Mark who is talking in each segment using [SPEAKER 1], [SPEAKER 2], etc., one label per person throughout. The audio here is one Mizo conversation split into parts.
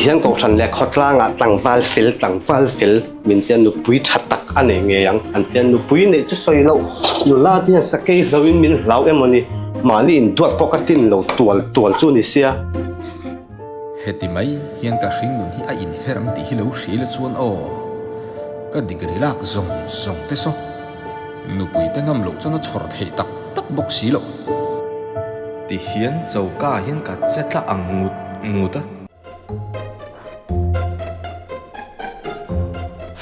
[SPEAKER 1] Ti hian kohhran leh khawtlangah tlangval fel tlangval fel min tia nupui tha tak a nei ngei ang an tia nupui neih chu sawi loh nula te hian sakei hloin min hlau emaw ni mahni induat pawh ka tlin lo tual tual chu ni sia.
[SPEAKER 2] Heti mai hian ka hringnun hi a inher ang tih hi lo hria ila chuan aw, ka degree lak zawng zawng te saw nupui te ngam loh chuan a chhawr theih tak tak bawk si loh. Ti hian choka ah hian ka che tla ang ngut ngut a.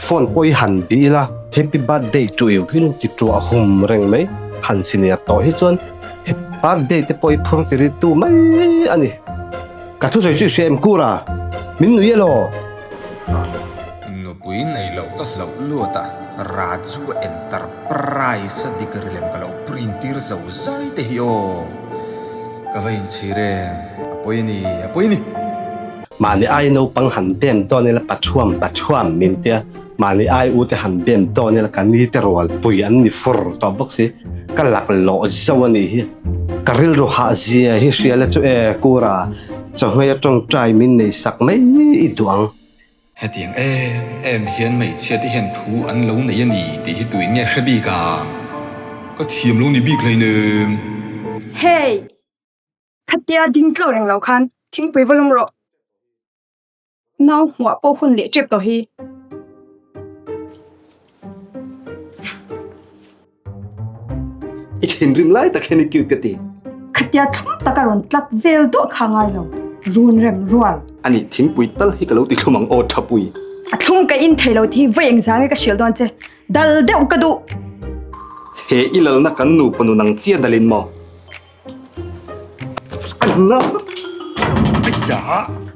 [SPEAKER 1] Phone pawh i han bih ila happy birthday to you hi ti tuah hum reng mai han senior tawh hi chuan birthday te pawh i phur ti ri tu mai a ni. Ka thusawi chu i hria em Kura? Min nui elaw?
[SPEAKER 2] Nupui nei loh ka hlauh luat a, Raju Enterprise a degree lem ka lo print tir zo zai te hi aw. Ka va inchhir em, a pawi a ni, a pawi a ni.
[SPEAKER 1] Mahni ai naupang han bem dawn ila pathuam pathuam min tia, mahni ai u te han bem dawn ila ka ni te rualpui an ni fur tawh bawk si, ka laklawh zo a nih hi. Ka rilru hah zia hi hria la chu e Kura, chawhmei a tawngtai min nei sak mai i duh ang.
[SPEAKER 2] Hetiang em em hian hmeichhia te hian thu an lo nei a ni tih hi tuin nge hre bik ang? Ka thiam lo ni bik hleinem.
[SPEAKER 3] Hey! Khatia ding tlo reng lo khan thingpui va lawm rawh. Nau hmuah pawh hun leh tep tawh hi.
[SPEAKER 1] I thinrim lai tak hian i cute ka ti.
[SPEAKER 3] Khatia thlum taka rawn tlak vel duah kha ngai lo, run rem rual.
[SPEAKER 2] Ani thingpui tal hi ka lo ti thlum ang aw Thapui.
[SPEAKER 3] A thlum ka in thei lo tih hi vawi engzang nge ka hrilh dawn che, dal deuh ka duh.
[SPEAKER 2] He i lalna kan nupa nun ang chiah dalin maw?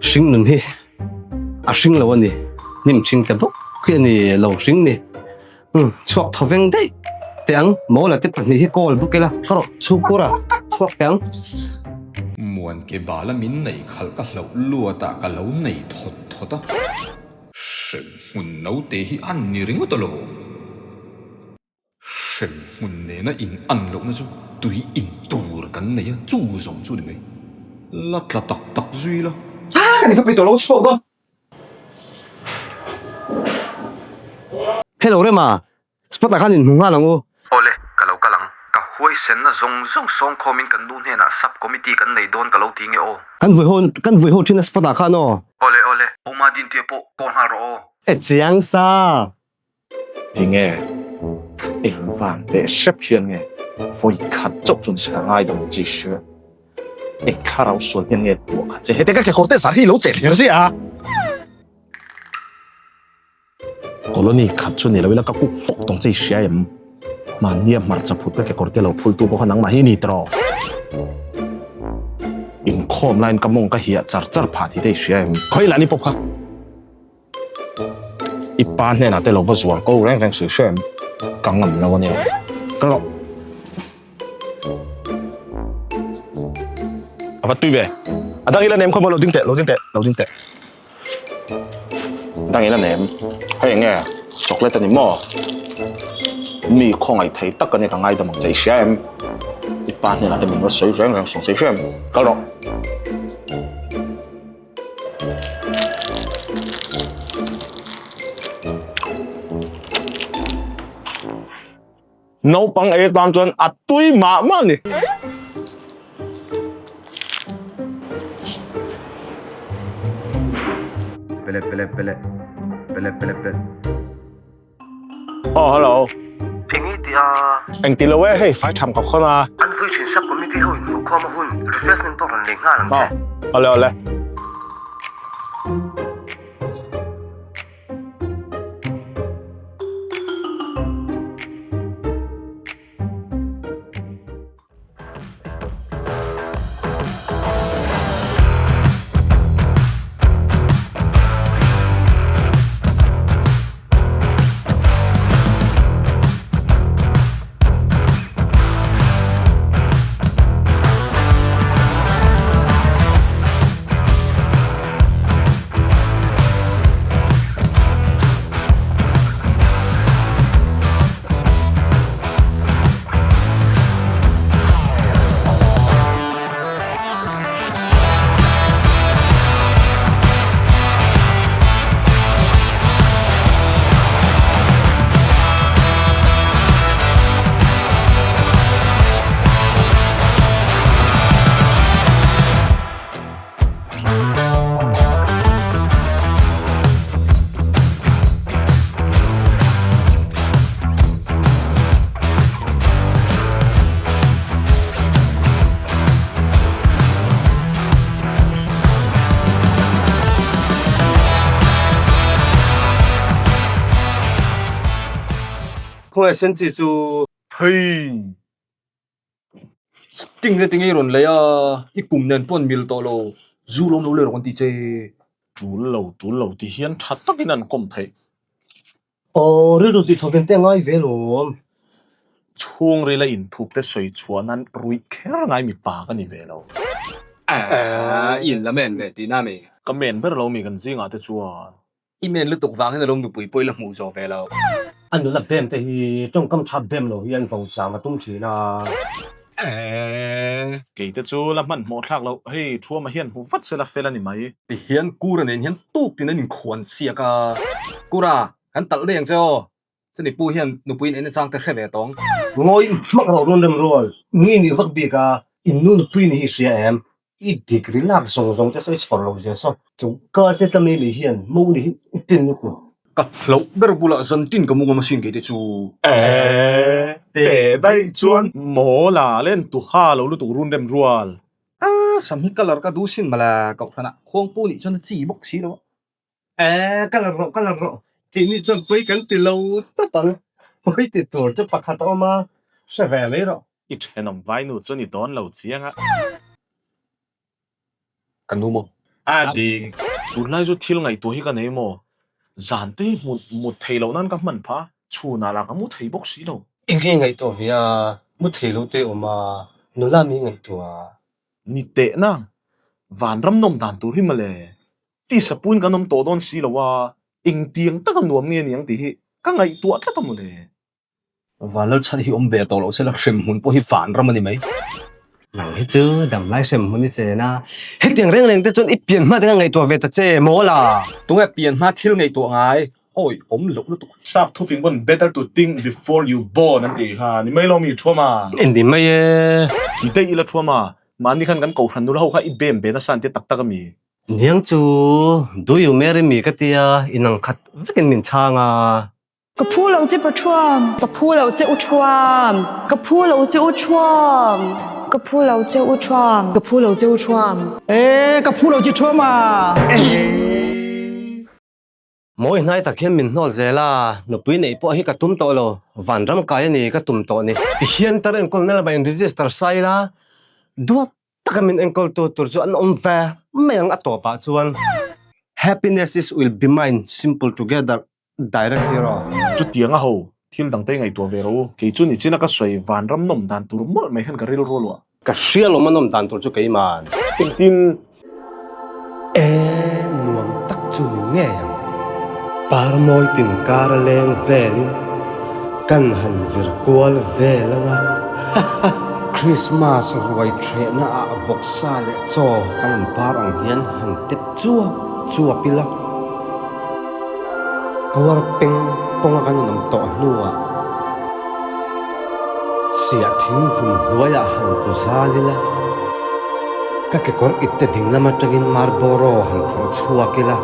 [SPEAKER 1] Hring nun hi a hring lo a ni, hnim hring te bawk hi a ni lo hring ni. Chhuak thaw veng daih teh ang, Mawla te pahnih hi call bawk ila, ka rawh chhungkur a, chhuak teh ang.
[SPEAKER 2] Muan ke bala min neih khalh ka hlauh luat ah ka lo nei thawt thawt a, hremhmun naute hi an ni ringawt alawm. Hremhmun nena in an lohna chu tui in tur kan nei a, chu zawng chu ni mai. La tla tak tak zui la.
[SPEAKER 1] Ka ni ka peih tawh lo chhuak dawn. Hello Rema, spot ah khan inhmu nghal ang u.
[SPEAKER 2] Awle, ka lo kal ang. Ka huaisenna zawng zawng sawngkhawmin kan nu hnenah sub committee kan nei dawn ka lo ti nge aw.
[SPEAKER 1] Kan vui ho kan vui ho thin a spot ah khan aw.
[SPEAKER 2] Awle awle, Uma Dintia pawh call nghal rawh aw.
[SPEAKER 1] E chiang sa.
[SPEAKER 4] Tinge eng vang teh hrep hian nge vawi khat chauh chuan ka ngai dam chi hria eng thlarau sual hian nge tuah kha che hete ka kekawr te zar hi lo che thlir zia a colony khat chu ni lo ila ka kuk fawk tawng che i hria em mahnia hmarcha phut ka kekawr te lo phul tu pawh kha nangmah hi ni tawh inkhawm laiin ka mawng ka hiah char char phah tih te i hria em khawi lah ni pawp kha. I pa hnenah te lo va zuar ko reng reng suih hrem ka ngam lo a nia. Ka rawh. A va tui ve. A dang ila nem khaw maw lo ding teh, lo ding teh, lo ding teh. A dang ila nem. Hei eng nge chocolate a ni maw? Mi khawngaih thei tak a nia ka ngaidam ang che i hria em? I pa hnenah te min va sawi reng reng suh ang che i hria em? Kal rawh. Naupang ei atan chuan a tui mah mah a ni.
[SPEAKER 2] Pele pele pele pele pele pele.
[SPEAKER 4] Oh hello.
[SPEAKER 1] Eng i tih a?
[SPEAKER 4] Eng ti lo e, hei fai tham ka khawn a.
[SPEAKER 1] An vui thin sub committee ho in hmuhkhawm a hun refreshment pawh rawn nei nghal ang che.
[SPEAKER 4] Oh, awle awle.
[SPEAKER 1] Khawngaih Senchi chu.
[SPEAKER 2] Hei! Sting te tinge i rawn lei a, i kum nen pawh an mil tawh lo, zu lawm lo leh rawh kan ti che.
[SPEAKER 4] Tul lo, tul lo ti hian tha takin an kawm theih.
[SPEAKER 1] Aw, rilru tih thawk in te ngai ve lawm.
[SPEAKER 4] Chhungril a inthup te sawi chhuah nan ruih kher ngai mipa ka ni ve lo.
[SPEAKER 5] Aaa, i inla men ve tihna mi?
[SPEAKER 4] Ka men ber lo mi kan zingah te chuan.
[SPEAKER 5] I men lutuk vang hian alawm nupui pawh i la hmuh zawh ve lo.
[SPEAKER 1] A nula bem te hi tawngkam tha bem lo hi an vo zam a tum thin a.
[SPEAKER 5] Eeh.
[SPEAKER 4] Kei te chu la hmanhmawh thlak loh, hei Thuama hian hmu vat sela fel a ni mai.
[SPEAKER 5] Ti hian Kura nen hian tuk tin an inkhuan siak a. Kura, kan talh daih ang che aw. Chuni pu hian nupui in en achang te hre ve tawng.
[SPEAKER 1] Ngawi hmak rawh run rem rual, ngi nih vak bik a, in nu nupui nih hi i hria em? I dik ri lak zawng zawng te sawi chhawr lo zia saw. Chu ka che tlami nih hian mo nih hi i tin lutuk.
[SPEAKER 5] Ka hlauh ber bulah zan tin ka mu ngam asin kei te chu.
[SPEAKER 4] Eeh teh daih chuan maw la len tu ha lo lutuk run rem rual.
[SPEAKER 5] A sam hi colour ka duh sin mawle kohhranah khuangpu nih chuan a chi bawk si lo a.
[SPEAKER 1] Eeh ka la rawh ka la rawh tih nih chuan pawi kan ti lo tawp ang, pawi ti tur chu pakhat a awm a, hre ve mai rawh.
[SPEAKER 4] I thenawm vainu chuan i dawn lo chiang a.
[SPEAKER 5] Ka nu maw?
[SPEAKER 4] A ding. Tunlai chu thil ngaihtuah hi ka nei maw? Zan te hi hmut mut thei loh nan ka hman phah a, chhunah lah ka mu thei bawk si lo.
[SPEAKER 1] Eng nge ngaihtuah ve a, mu thei lo te awm a, nula mi ngaihtuah.
[SPEAKER 4] Ni tehna, vanram nawm dan tur hi mawle. Tisa puin kan awm tawh dawn si lo a, engtiang taka nuam nge niang tih hi ka ngaihtuah tlat a mawle.
[SPEAKER 5] Vanlalchhan hi awm ve tawh loh se la hremhmun pawh hi vanram a ni mai.
[SPEAKER 1] Nang hi chu damlai hremhmun i chen a, hetiang reng reng te chuan i pian hma te kha ngaihtuah ve ta che maw la.
[SPEAKER 5] Tunge pian hma thil ngaihtuah ngai? Awi awm loh lutuk.
[SPEAKER 4] Sap thufing pawn better to think before you born an tih kha ni mai lo mi Thuama?
[SPEAKER 1] Ni mai e.
[SPEAKER 4] Ti daih ila Thuama, mahni khan kan kohhran nula ho kha i bem ve nasa an tia tak tak a mi?
[SPEAKER 1] Niang chu do you marry me ka tia inang khat vekin min chhang a.
[SPEAKER 3] Ka phu lo che Pathuam. Ka phu lo che U Thuam. Ka phu lo che U Thuam. Ka phu lo che U Thuam. Ka phu lo che U Thuam.
[SPEAKER 5] E ka phu lo che Thuam a.
[SPEAKER 1] Mawi hnai tak hian min hnawl zel a, nupui neih pawh hi ka tum tawh lo, vanram kai a ni ka tum tawh ni. Tihian tar enkawlna lamah in register sai la, duat taka min enkawltu tur chu an awm ve mai ang a tawpah chuan Happiness is will be mine simple together direct hero.
[SPEAKER 4] Chutiang a ho, thil dang te ngaihtuah ve rawh u. Kei chu nichina ka sawi vanram nawm dan tur mawlh mai khan ka rilru luah.
[SPEAKER 1] Ka hria lawm a nawm dan tur chu keiman.
[SPEAKER 4] Engtin?
[SPEAKER 1] E nuam tak chu ni ngei ang. Parmawi tin kar a leng velin kan han vir kual vel anga haha. Christmas ruai threhna ah vawksa leh chaw kan han par ang hian han tep chuap chuap ila. Puar peng pawnga kan inawm tawh hnuah siah thing hlum hnuaiah han tlu zal ila, ka kekawr ipte dinglam atangin Marlboro han phawrh chhuak ila,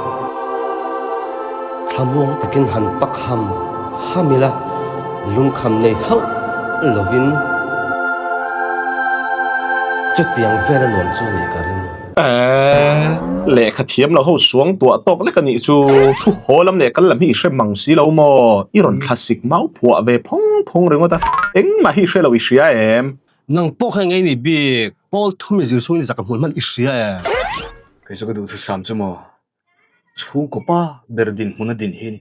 [SPEAKER 1] thlamuang takin han pak ham ham ila, lungkham nei hauh lovin chutiang vela nuam chu nih ka ring.
[SPEAKER 4] Eeh, lehkha thiam lo ho suang tuah tawk lek a nih chu. Thu haw lam leh kal lam hi i hre mang si lo maw? I rawn thla sik mau phuah ve phawng phawng ringawt a, engmah hi i hre lo i hria em?
[SPEAKER 1] Nang pawh kha engei ni bik, Paul thum i zir chhungin zak a hmul hman i hria em?
[SPEAKER 5] Kei chu ka duhthusam chu maw, chhungkaw pa ber dinhmun a din hi a ni.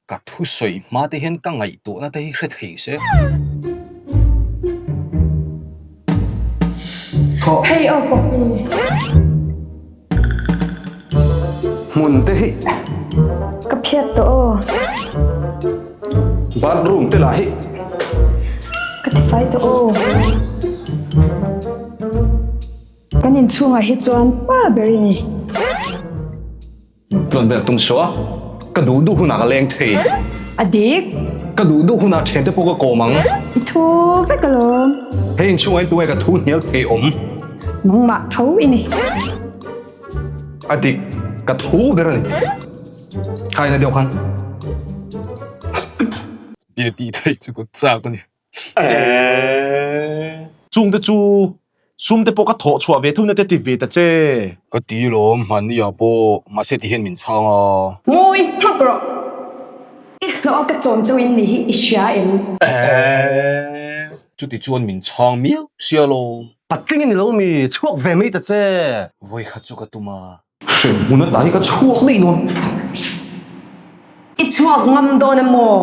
[SPEAKER 5] Ka thusawi hma te hian ka ngaihtuahna te hi hre thei se.
[SPEAKER 3] Hei aw coffee.
[SPEAKER 5] Hmun te hi.
[SPEAKER 3] Ka phiat tawh aw.
[SPEAKER 5] Bathroom te lah hi.
[SPEAKER 3] Ka tifai tawh aw. Kan inchhungah hi chuan pa ber i ni.
[SPEAKER 5] Tluan vel tum suah a, ka duh duh hunah ka leng thei.
[SPEAKER 3] A dik.
[SPEAKER 5] Ka duh duh hunah thiante pawh ka kawm ang.
[SPEAKER 3] I thu vek alawm.
[SPEAKER 5] Hei inchhungah hian tunge ka thu hnial thei awm?
[SPEAKER 3] Nangmah tho i ni.
[SPEAKER 5] A dik, ka thu ber a ni. Khaina deuh khan. Tia tih theih chu ka chak a ni.
[SPEAKER 4] Chungte chu sumte pawh ka thawh chhuah ve thuna te ti ve ta che.
[SPEAKER 5] Ka ti lawm, hmanni ah pawh mahse ti hian min chhang a.
[SPEAKER 3] Ngawi hmak rawh. I hlawh a ka chawm chauh in ni hi i hria em?
[SPEAKER 5] Chuti chuan min chhang miau sia lo.
[SPEAKER 1] Patling i ni lo mi, chhuak ve mai ta che.
[SPEAKER 5] Vawikhat chu ka tum a.
[SPEAKER 4] Hrem hmun ata hi ka chhuak daih dawn.
[SPEAKER 3] I chhuak ngam dawn a maw?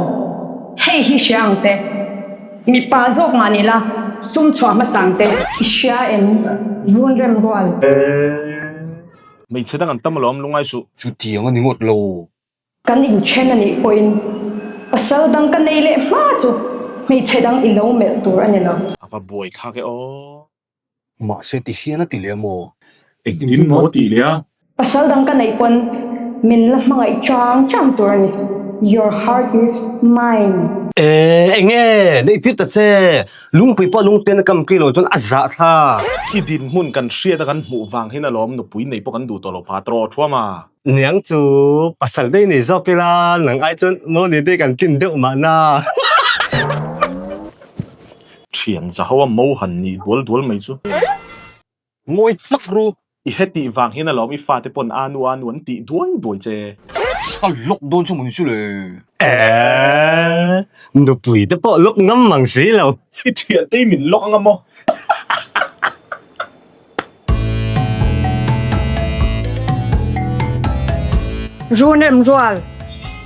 [SPEAKER 3] Hei hi hria ang che. Mipa zawk mah ni la, sum chhuah hmasa ang che. I hria em? Run rem rual.
[SPEAKER 4] Hmeichhe dang an tam alawm lungai suh.
[SPEAKER 5] Chutiang a ni ngawt lo.
[SPEAKER 3] Kan inthen a nih pawhin pasal dang ka nei leh hma chu hmeichhe dang i lo melh tur a ni lo.
[SPEAKER 4] A va buai thlak e aw.
[SPEAKER 5] Mahse ti hian a ti leh maw?
[SPEAKER 4] Engtin maw a ti leh a?
[SPEAKER 3] Pasal dang ka neih pawn min la hmangaih chang chang tur a ni. Your heart is mine.
[SPEAKER 1] E, enge? Neih tir ta che. Lungpui pawh lungten a kam kei lo chuan a zah thla.
[SPEAKER 4] I dinhmun kan hriat a kan hmuh vang hian alawm nupui nei pawh kan duh tawh lo pha tawh thuam a.
[SPEAKER 1] Niang chu pasal daih nei zawk ila nang ai chuan maw ni te kan tlin deuh mahna.
[SPEAKER 4] Thian za ho a mo han nih dual dual mai chu.
[SPEAKER 5] Ngawi hlak ru.
[SPEAKER 4] I hetih vang hian alawm i fate pawn anu anu an tih duai duai che.
[SPEAKER 5] Ka lock dawn chu maw ni chu le.
[SPEAKER 1] Eeh nupui te pawh lock ngam mang si lo.
[SPEAKER 4] I thian te hi min lock anga maw.
[SPEAKER 3] Run rem rual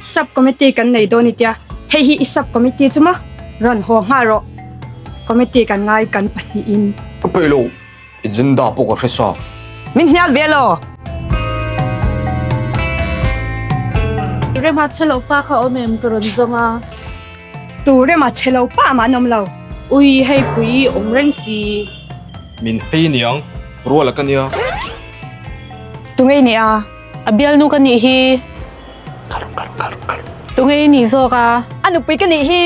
[SPEAKER 3] Sub Committee kan nei dawn i tia, hei hi i Sub Committee chu maw? Rawn haw nghal rawh. Committee kan ngai kan pahnihin.
[SPEAKER 5] Ka peih lo, agenda pawh ka hre sa.
[SPEAKER 3] Min hnial ve lo.
[SPEAKER 6] Rema che lo fa kha awm em ka rawn zawng a.
[SPEAKER 3] Tu rema che lo pa mah an awm lo.
[SPEAKER 6] Ui hei pui awm reng si.
[SPEAKER 5] Min hei niang, rual a ka nia.
[SPEAKER 3] Tunge i nih a?
[SPEAKER 6] A bialnu ka nih hi. Tunge i nih zawk a?
[SPEAKER 3] A nupui ka nih hi.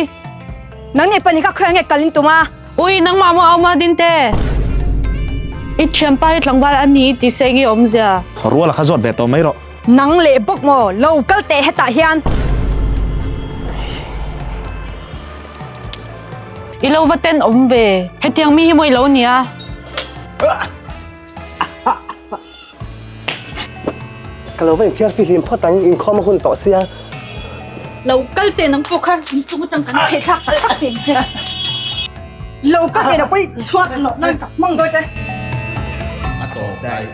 [SPEAKER 3] Nang nih pahnih kha khawi ange kal in tum a?
[SPEAKER 6] Ui nangmah maw a awm a Dinte? I thianpa hi tlangval a ni tih se enge awmzia?
[SPEAKER 4] Rual a kha zawt ve tawh mai rawh.
[SPEAKER 3] Nang leh bawk maw? Lo kal teh hetah hian.
[SPEAKER 6] I lo va ten awm ve. Hetiang mi hi maw i lo nia?
[SPEAKER 1] Ka lo va inthiar fihlim phawt ang, inkhawm a hun tawh sia.
[SPEAKER 6] Lo kal teh nang pawh kha inchung atang kan theh thlak tak tak teh ang che.
[SPEAKER 3] Lo kal teh nang pawh i chhuat loh nan ka hmang dawi che.
[SPEAKER 2] A tawp daih.